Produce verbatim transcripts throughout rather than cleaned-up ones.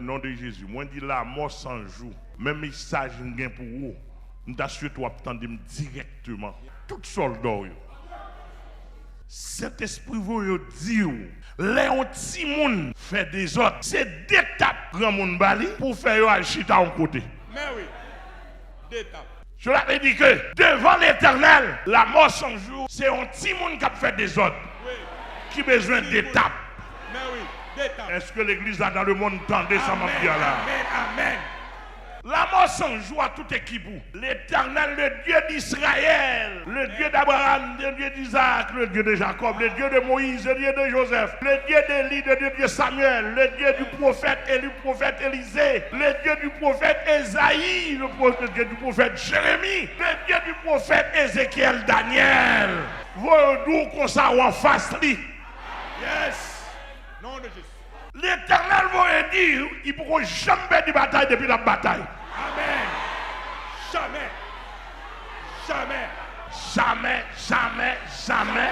Non de Jezi, mwen di lanmò san jou. Men mesaj m gen pou ou, m ta swete w ap tande m dirèkteman. Tout sòlda w yo. Sentespri voye yo di w, lè yon timoun fè dezòd, se de tap granmoun ba li pou fè yo al chita yon kote. Men wi. De tap. Cela veut dire que devant l'Éternel, la mort cent jours, c'est un timoun qui a fait désordre, Wi. Qui besoin de tap. Men wi. De tap. Est-ce que l'église là dans le monde tendait ça m'a dit là? Amen. Amen. La mort cent jours à toute équipe. L'Éternel, le Dieu d'Israël, le Dieu d'Abraham, le Dieu d'Isaac, le Dieu de Jacob, le Dieu de Moïse, le Dieu de Joseph, le Dieu d'Élie, le Dieu de Samuel, le Dieu du prophète Élie, prophète Élisée, le Dieu du prophète Ésaïe, le, pro- le Dieu du prophète Jérémie, le Dieu du prophète Ézéchiel, Daniel. Voye di w konsa w anfas li. Yes. Non de Jezi. Letènèl voye di w, li poko janm pèdi batay depi l ap batay. Amen. Jamais. Jamais. Jamè, jamè, jamè.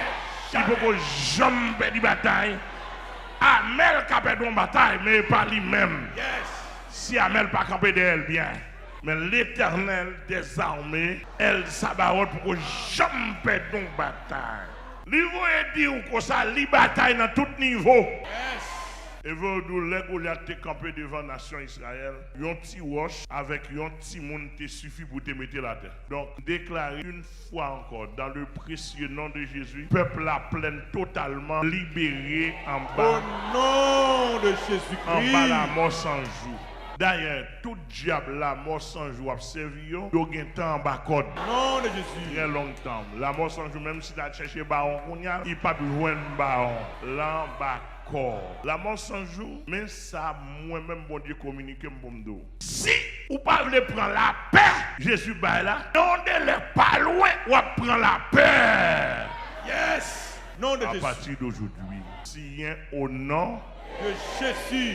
Li poko janm pèdi batay. Amèl ka pèdi yon batay, men e pa li menm. Yes. Si Amèl pa kanpe dèyè l byen. Men Letènèl dèzame, El Sabaot poko janm pèdi yon batay. Li voye di w konsa, li batay nan tout nivo. Yes. E voye di w lè Golyat te kanpe devan nasyon Izrayèl, yon ti wòch avèk yon timoun te sifi pou te mete l atè. Donk, deklare yon fwa ankò, dans le précieux nom de Jésus, pèp la plèn totalman libere anba Au nom de anba Jésus-Christ. Lamò san jou. Dayè, tout dyab Lamò san jou ap sèvi yo, yo gentan anba kòd. Nom de Jésus. Trè lontan. Lamò san jou, menm si l al chèche bawon kounye a, li p ap jwenn bawon. L anba kòd. Lamò san jou, men sa mwen menm Bondye kominike m pou m di w. Si ou pa vle pran lapè Jezi bay la, nan yon delè pa lwen, w ap pran lapè. Yes. Nom de À Jésus. partir d'aujourd'hui, siyen o non De Jésus.